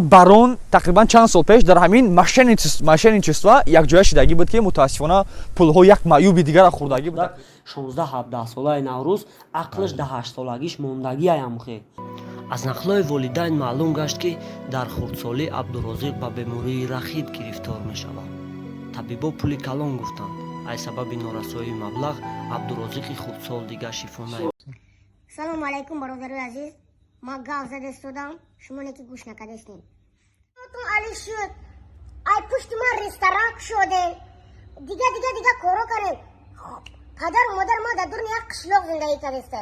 Барон тақрибан чанд сол пеш дар ҳамин мошенничество якҷоя шидагӣ буд, ки мутаассифона пулҳо як маъюби дигара хӯрдагӣ буд. 16-17 солаи Наврӯз ақлаш да 8 солагиш мондагиаямхе. Аз нақлҳои волидайн маълум гашт, ки дар хурдсолӣ Абдурозиқ ба бемории рахит гирифтор мешавад. Табибо пули калон гуфтанд. Аз сабаби норасоии маблағ Абдурозиқи хурдсол дигар шифо наёфт. Салому алайкум, бародарои азиз. Ман гав задестодам, шумо не ки гӯш накардестем. Али шуд, ай пушти ман ресторан кушодем, дига дига дига коро кардем. Падару модар ман дар дуруни як қишлоқ зиндагӣ кардеста.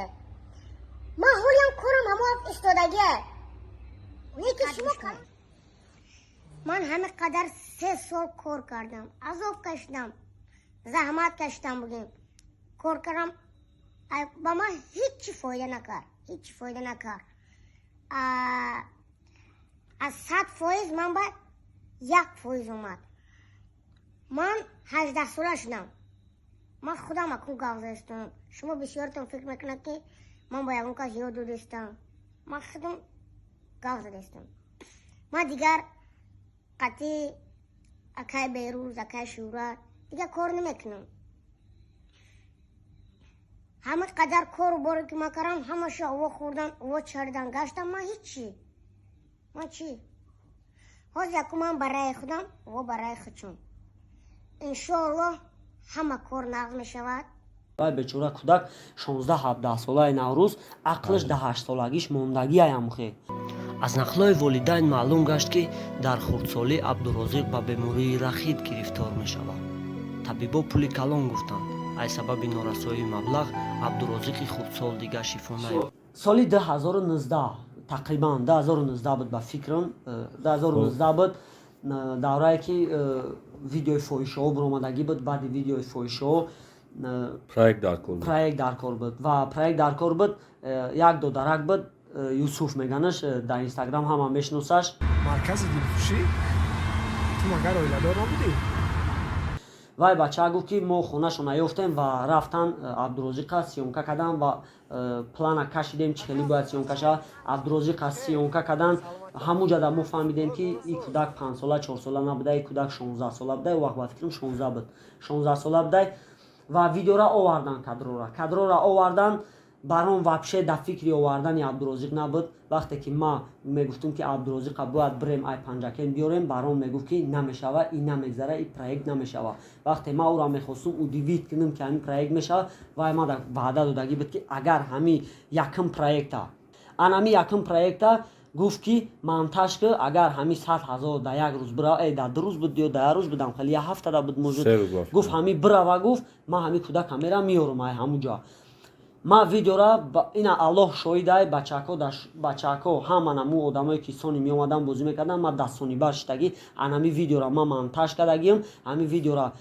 Ман ҳолиам корам ҳамо истодагия, леки шумо. Ман ҳамин қадар 3 сол кор кардам, азоб кашидам, заҳмат кашидам, бугем, кор кардам, ба ман ҳичи фоида накард, ҳичи фоида накард. Аз 100% ман ба 1% омад. Ман 18 сола шудам. Ман худам акун гав застам. Шумо бисёртон фикр мекунад, ки ман ба ягон кас ёд додистам. Ман худам гав задастам. Ман дигар қатъи акай Берӯз, акай Шӯҳрат дигар кор намекунам. Ҳамин қадар кору боре ки ман кардам, ҳамаша ово хӯрдан, ово чаридан гаштам. Ман ҳичи, ман чӣ? Ҳозир яку ман ба раи худам, ово ба раи худшон. Иншоаллоҳ, ҳама кор нағз мешавад. Вай бечора кӯдак 16-17 солаи Наврӯз ақлаш да 8 солагиш мондагиаямхе. Аз нақлҳои волидайн маълум гашт, ки дар хурдсолӣ Абдурозиқ ба бемории рахит гирифтор мешавад. Табибо пули калон гуфтанд. Аз сабаби норасоии маблағ Абдурозиқи хурдсол дигар шифо наёфт. Соли 2019, тақрибан 2019 буд, ба фикрам, 2019 буд, даврае ки видеои фоҳишаҳо буромадагӣ буд. Баъди видеои фоҳишаҳо проект дар кор буд. Проект дар кор буд ва проект дар кор буд. Як додарак буд, Юсуф меганаш, дар Инстаграм ҳама мешиносаш. Маркази дилхушӣ? Ту магар оиладор набудӣ? Вай бача гуфт, ки мо хонашон наёфтем ва рафтан, Абдурозиқа съёмка кардан ва плана кашидем, чӣ хеле бояд съёмка шавад. Абдурозиқа съёмка кардан. Ҳамуҷада мо фаҳмидем, ки и кӯдак 5 сола, 4 сола набуда, и кӯдак 16 сола буда. Вақт, ба фикрам, 16 буд, 16 сола будай. Ва видеора овардан, кадрора овардан. Барон вообще дар фикри овардани Абдурозиқ набуд. Вақте ки ма мегуфтум, ки Абдурозиқа бояд бирем, ай Панҷакен биёрем, барон мегуфт, ки намешава, и намегзара, и проект намешава. Вақте ма ӯро мехостум удивить кунам, ки ҳамин проект мешава, вай ма ваъда додагӣ буд, ки агар ҳами якм проекта, анами якм проекта, гуфт, ки монтаж ки, агар ҳами 100 000 дар як рӯз бира, дар 2 рӯз буд ё дар як рӯз будам, хеле як ҳафтада буд, муҷуд. Гуфт, ҳами бирава, гуфт, ман ҳами кӯдака мерам, меёрам ай ҳамуҷа. Ман видеора, ина Аллоҳ шоҳидай, бачако, бачако, ҳама наму одамое ки сони меомадан, бозӣ мекардан, ман дастсонибар шидагӣ. Анами видеора ман монтаж кардагиам, ҳами видеора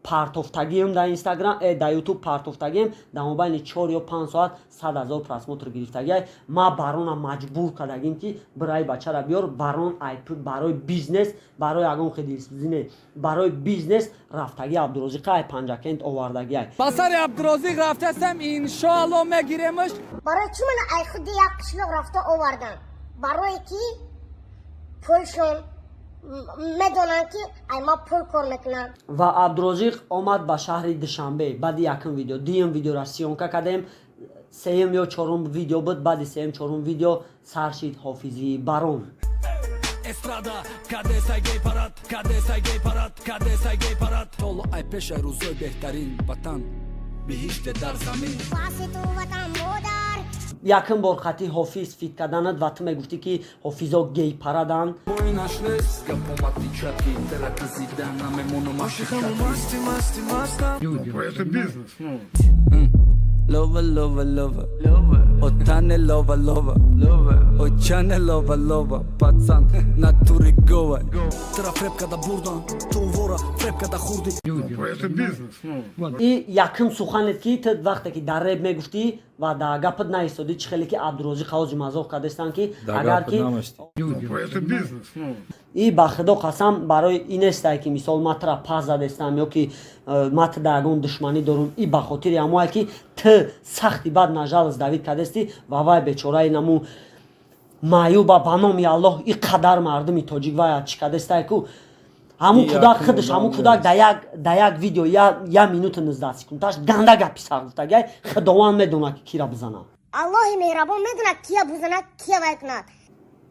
партофтагиам дар Инстаграм, дар Ютуб партофтагиам. Дар мобайни 4 ё 5 соат 100 000 просмотр гирифтагиай. Ма барона маҷбур кардагим, ки бираи бачара биёр. Барон барои бизнес, барои ягон хедилсине, барои бизнес рафтаги, Абдурозиқа ай Панҷакент овардагиай. Ба сари Абдурозиқ рафтастам, иншоалло, мегиремаш. Барои чӣ мана ай худи як қишлоқ рафта овардан? Барое ки пулшон медонанд, ки ай ма пул кор мекунам. Ва Абдурозиқ омад ба шаҳри Душанбе. Баъди якум видео, дуюм видеора съёмка кардем, сеюм ё чорум видео буд. Баъди сеюм, чорум видео сар шид ҳофизии барон. Эстрада кадесай гей парад, кадесай гей парад, кадесай гей парад. Ҳоло ай пешай рӯзои беҳтарин, ватан биҳиште дар замин. Паси ту ватан модар. Якум бор хати ҳофиз фит карданат ва ту мегуфтӣ, ки ҳофизо гей параданд. Боинаш нест гапомати чаки тераки зида намемонам. Это бизнес, ну. Лова, лова, лова, отане, лова, лова, очане, лова, лова, пацан натури гова. Тра фреб када бурдан, ту вора фреб када хурди. Это бизнес, ну. И якум суханет, ки ту вақте ки дар реп мегуфтӣ ва дар гапат наистодӣ, чӣ хеле ки Абдурозиқ ҳози мазоқ кардастанд, ки агар ки Это бизнес, ну. И ба худо қасам, барои ин нестае, ки мисол ма тура пас задестам ё ки ма ту дар ягон душманӣ дорум. И ба хотири ҳамое, ки ту сахти бад на жалость давить кардастӣ ва вай бечораи наму. Маъюба, ба номи Аллоҳ, и қадар мардуми тоҷик вая чӣ кадестай ку, ҳамун кӯдак худаш, ҳамун кӯдак да як видео я минуту 19 секундаш ганда гапи сар гуфтагай. Худованд медонад, ки кира бизанад. Аллоҳи меҳрабон медонад, кия бузанад, кия вай кунад.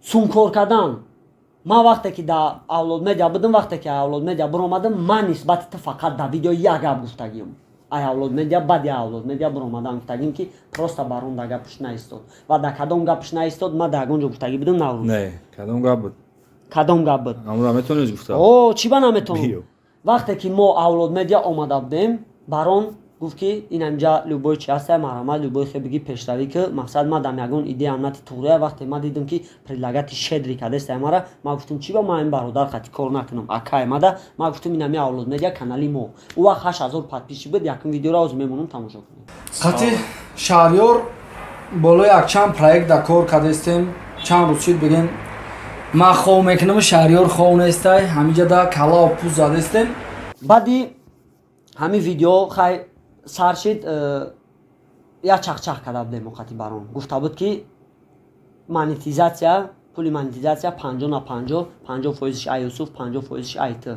Сумкор кардан. Ман вақте ки да Авлод Медиа будам, вақте ки Авлод Медиа биромадам, ман нисбати ту фақат да видео як гап гуфтагиам. Ай Авлод Медиа, баъди Авлод Медиа биромадан, гуфтагим, ки просто барон да гапш наистод. Ва да кадом гапш наистод, ман да ягон ҷо гуфтагӣ будам, Наврӯз? Не, кадом гап буд? Кадом гап буд? Ҳамура метавонӣ гуфта? О, чӣ ба наметавонам? Вақте ки мо Авлод Медиа омада будем, барон гуфт, ки ин ҳамҷа любой чи ҳаста, марҳамат, любой хе биги, пешравӣ ки. Мақсад, ма дам ягон идеям нати туғрия. Вақте ма дидам, ки предлагать щедрый кадеста мара, ма гуфтам, чӣ ба ма ин бародар хати кор накунам, акай мада. Ма гуфтам, ин ҳами Авлод Медиа канали мо ӯ вақт 8000 подписчик буд. Якум видеоро ҳозир мемонам, тамошо кунем. Қати Шаҳриёр болои якчанд проект да кор кардестем. Чанд рӯз шид, бигем, ман хов мекунам, Шаҳриёр хов нестай, ҳамиҷа да калао пӯст задестем. Баъди ҳамин видео хай сар шид, як чахчах карда будем. Оқати барон гуфта буд, ки монетизатсия, пули монетизатсия 50 на 50, 50 фоизиш ай Юсуф, 50 фоизиш ай ту.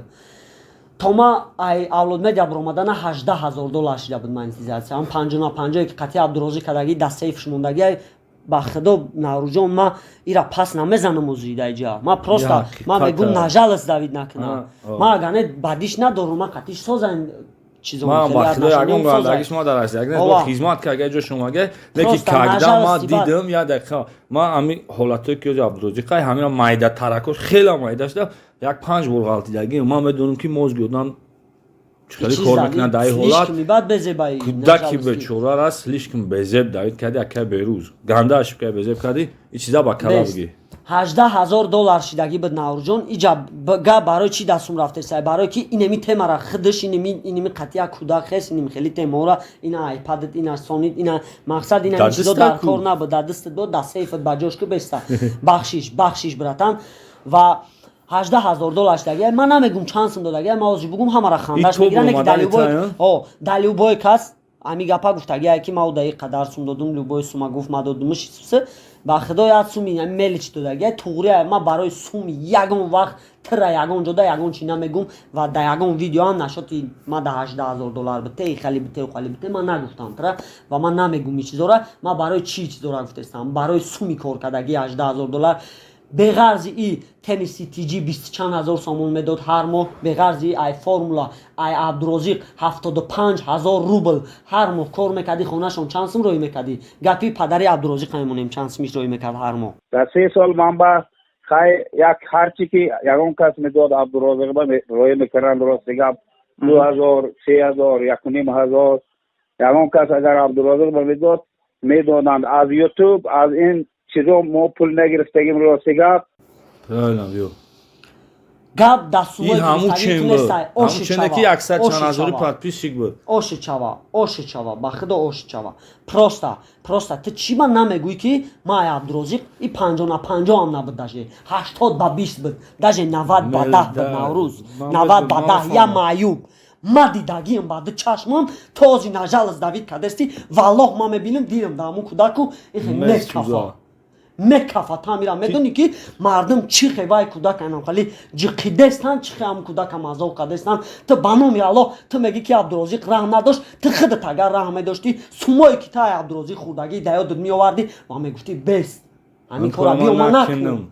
То ма ай Авлод Медиа биромадана 18 000 доллар шида буд монетизатсия. Ам 50 на 50-е ки қатъи Абдурозиқ кардагӣ, да сейфш мондагӣ. Ба худо, Наврӯзҷон, ма ира пас намезанам озида иҷа. Ма просто ма мегӯм, на жалость давить накунам. Ма агар не бадиш надорум, ма қатиш созан. Ман ба худо, ягон гандагиш ма дар аст, ягон бо хизмат карга ҷо шумага, лекин когда ма дидам, як дақиқа, ма ҳами ҳолатое ки ози Абдурозиқ қай ҳамина майда таракош хеле майда шуда, як панҷ бор ғалтидагӣ. Ман медонам, ки мозги одам чӣ хеле кор мекунад. Дар ин ҳолат кӯдаки бечора раст слишком безеб давить карди, акай Берӯз ганда ошибка безеб кардӣ, и чиза ба кала бигӣ. 18 000 доллар шидагӣ буд, Наврӯзҷон. Иҷа гап барои чӣ дастум рафтеса? Барое ки инеми темара худаш, инеми қатъия кӯдак хес, инеми хели темаора, ина айпадат, ина сонит, ина мақсад, ина чизо дар кор набуд. Дар дастат буд, дар сейфат ба ҷош ку беста. Бахшиш, бахшиш, братан. Ва 18 000 доллар шидагӣ. Ман намегум чанд сум додагӣ, ман ҳозир бугум, ҳамара хандаш мегирам. Ки дар любой кас ҳами гапа гуфтагие, ки ма уда қадар сум додум, любой сума гуфт, ма додумш. Ба худо, як суми мелич додагия туғрия. Ма барои сум ягон вақт тира ягон ҷода ягон чи намегум ва да ягон видеоам нашоти ма да 18 000 доллар бите, хали бите, хали бите, ман нагуфтам тира ва ман намегум и чизора. Ма барои чӣ чизора гуфтестам? Барои суми коркардаги 18 000 доллар, беғарзи и тенниси тиҷи бисту чанд ҳазор сомон медод ҳар моҳ, беғарзи ай формула, ай Абдурозиқ 75 000 рубл ҳар моҳ кор мекардӣ. Хонашон чанд сум рӯй мекардӣ? Гапи падари Абдурозиқ мемонем, чанд сумиш рӯй мекард ҳар моҳ? Дар 3 сол ман ба хай як ҳарчи ки ягон кас медод, Абдурозиқ ба рӯй мекарданд. Рости гап, 2000, 3000, 1500, ягон кас агар Абдурозиқ ба медод, медоданд. Аз Ютуб, аз ин чизо мо пул нагирифтагим, рости гап. Правильно, биё. Гап И ҳамун чен буд, ҳамун чене ки яксад чанд ҳазори подписчик буд. Оши чава, оши чава, ба худо, оши чава. Просто ту чӣ ман намегӯӣ, ки ма ай Абдурозиқ и 50 на 50 ҳам набуд, даже 80 ба 20 буд, даже 90 ба 10 буд, Наврӯз, 90 ба 10. Я маъюб ма дидагиам ба ду чашмам. Този на жалость давить кардести. Валлоҳ, ма мебинам, дидам да ҳамун кӯдаку ихе мекафа, мекафа. Тамира медонӣ, ки мардум чӣ хевай кӯдак анам хали ҷиқидестан, чӣ хе ҳам кӯдакам азоб кардестан. Ту, ба номи Аллоҳ, ту мегӣ, ки Абдурозиқ раҳм надошт. Ту худат агар раҳм медоштӣ, сумое ки та Абдурозиқ хӯрдагӣ да ёдат меовардӣ ва мегуфтӣ: бест, ҳамин кора биё, ма накун.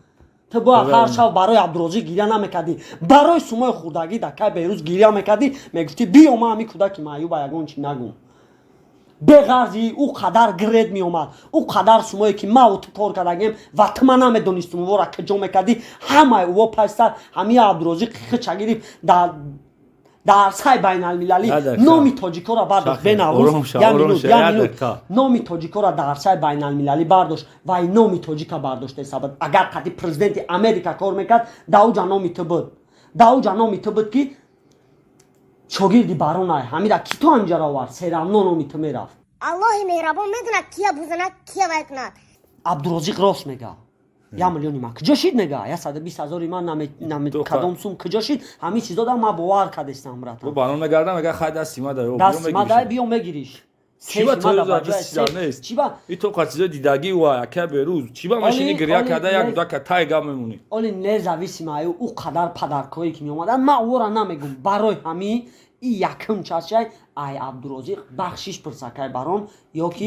Ту бояд ҳар шаб барои Абдурозиқ гиря намекардӣ, барои сумои хӯрдагӣ да кай Берӯз гиря мекардӣ, мегуфтӣ: биё, ма ҳамин кӯдаки маъюба ягон чӣ нагум. Беғарзи ӯ қадар гред меомад, ӯ қадар сумое ки маву ту кор кардагем ва ту ман намедонистум увора куҷо мекардӣ, ҳамаи ӯво пайсар. Ҳамин Абдурозиқ хича гирифт, дар арсаи байналмилалӣ номи тоҷикоро бардошт. Бенаврӯз, я минут, я минут. Номи тоҷикоро дар арсаи байналмилалӣ бардошт ва и номи тоҷика бардошта сабад. Агар қади президенти Америка кор мекард, дар уҷа номи ту буд, дар уҷа номи ту буд, ки шогирди баронай. Ҳамира ки ту ҳамҷара овард, всё равно номи ту мерафт. Аллоҳи меҳрабон медонад, кия бузанад, кия вай кунад. Абдурозиқ рост мега: 1 миллиони ман куҷо шид? Мега, 120 000-и ман кадом сум куҷо шид? Ҳамин чизо да ман бовар кардестам, братан. Барон мегардам, мега: хай, дасти ма дай. Дасти ма дай, биё, мегириш. Чиба нест? И то чизои дидагӣ ва ака Берӯз, чиба машини гиря карда, як гудака тай гап мемонӣ? Оли, независимо аю ӯ қадар падаркое ки меомаданд, ман ӯро намегум. Барои ҳамин и якум чашай ай Абдурозиқ бахшиш пурсакай барон, ёки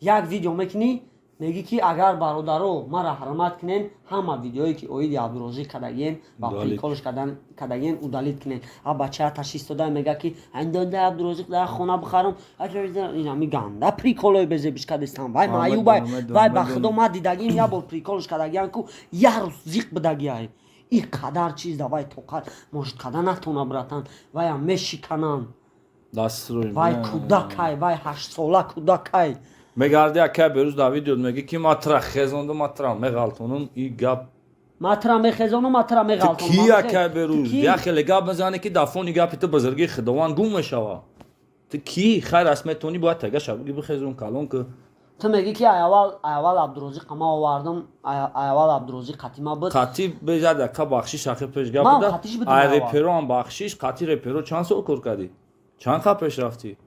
як видео мекунӣ, мегӣ ки агар бародаро мара ҳурмат кунен, ҳама видеое ки оиди Абдурозиқ кардагиен ва прикол ш кардагиен, удалить кунен. А бачаа ташистода мега ки андонда Абдурозиқ дар хона бихарам, инами ганда прикол ои безебиш кардестам. Вай маъюбай, вай ба худо ма дидагим, як бор прикол ш кардагиан ку як рӯз зиқ бидагиай. И қадар чиз да вай тоқат может када натона, братан, ваям мешикананд. Вай кӯдакай, вай 8-сола кӯдакай. Мегарди, ака Берӯз, дар видео меги ки ма тра хезондум, ма тра меғалтонум. И гап Ма тра мехезонум, ма тра меғалтонум. Ки, ака Берӯз, як хеле гап мезанӣ, ки дар фони гапи ту бузургии Худованд гум мешава. Ту ки хайр аст метавонӣ, бояд тега шабуги бихезон, калон ки. Ту мегӣ ки аввал, аввал Абдурозиқ ма овардам, аввал Абдурозиқ қатима буд. Қатӣ безад, ака, бахшиш, ахи пеш гап буда. Ай репероам бахшиш, қатӣ реперо чанд сол кор кардӣ, чанд қа пеш рафтӣ,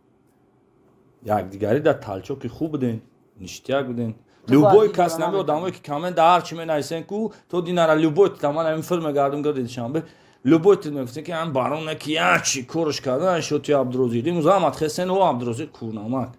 якдигарӣ дар толчок и хуб буден, ништяк буден. Любой кас нами одамое ки коммент дар ҳар чи менависен ку то динара, любой таман ҳамин фир мегардум гирди Душанбе, любой тил мегуфтен ки ҳам бароне ки як чи корш кардан шоти Абдурозиқ имрӯз хесен о Абдурозиқ курнамак.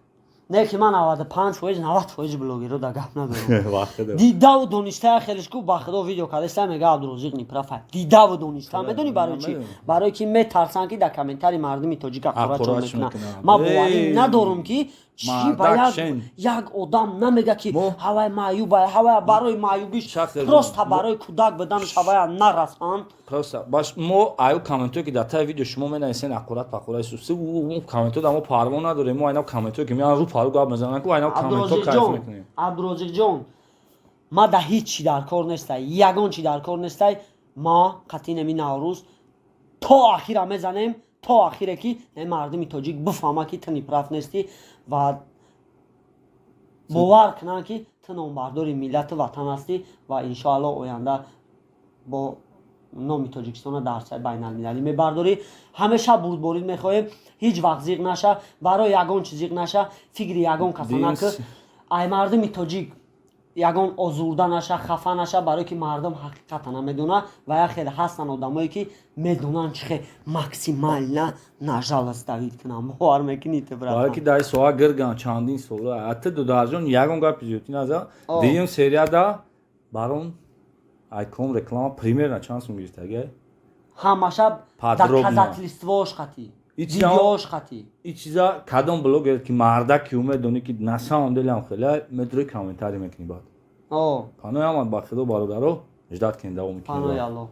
Не ки ман 95%, 90% блогеро да гап надорам. Дидаву дониста хелеш ку ба худо видео кардаста, мега Абдурозиқ неправ. Дидаву дониста. Медонӣ барои чӣ? Барое ки метарсанд, ки дар комментарий мардуми тоҷика қурачон мекунанд. Ман боварӣ надорам, ки чӣ ба як одам намега, ки ҳавай маъюба, ҳавая барои маъюбиш, просто барои кӯдак буданаш ҳавая нарасанд. Просто баш мо аю комментое, ки дар таи видео шумо менависен, ақурат пақураи суси, комментҳо да мо парво надорем. Мо айна комментое, ки меан рӯ пару гап мезананд ку, айна комментҳо кайф мекунем. Абдурозиқҷон, ма да ҳеҷ чи дар кор нестай, ягон чи дар кор нестай. Ма қатъи неми Наврӯз то ахира мезанем, то ахире ки мардуми тоҷик бифаҳма, ки ту неправ нестӣ ва бовар кунанд, ки ту номбардори миллату ватан ҳастӣ ва иншоалло оянда бо номи Тоҷикистона дар арсаи байналмилалӣ мебардорӣ. Ҳамеша бурдборӣ мехоҳем, ҳеҷ вақт зиқ наша, барои ягон чи зиқ наша, фикри ягон каса накӣ, ай мардуми тоҷик ягон озурда наша, хафа наша, барое ки мардум ҳақиқата намедона ва як хеле ҳастанд одамое, ки медонанд чӣ хел максимально на жалость давить кунанд. Бовар мекунӣ ту, брат? Барое ки дар соҳа гирган чандин сола, ҳатто дударҷон ягон гапи зиёдтӣ наза. Дуюм серияда барон айком реклама примерно чанд сум гирифтага? Ҳамаша доказательство ош қатӣ, видеоош қатӣ. И чиза кадом блогер ки мардак ки умедонӣ, ки на самом деле ам хеле медрои, комментарий мекунӣ баъд. Панои ҳамад ба худо, бародаро, ждать кунед давоми. Панои Алло.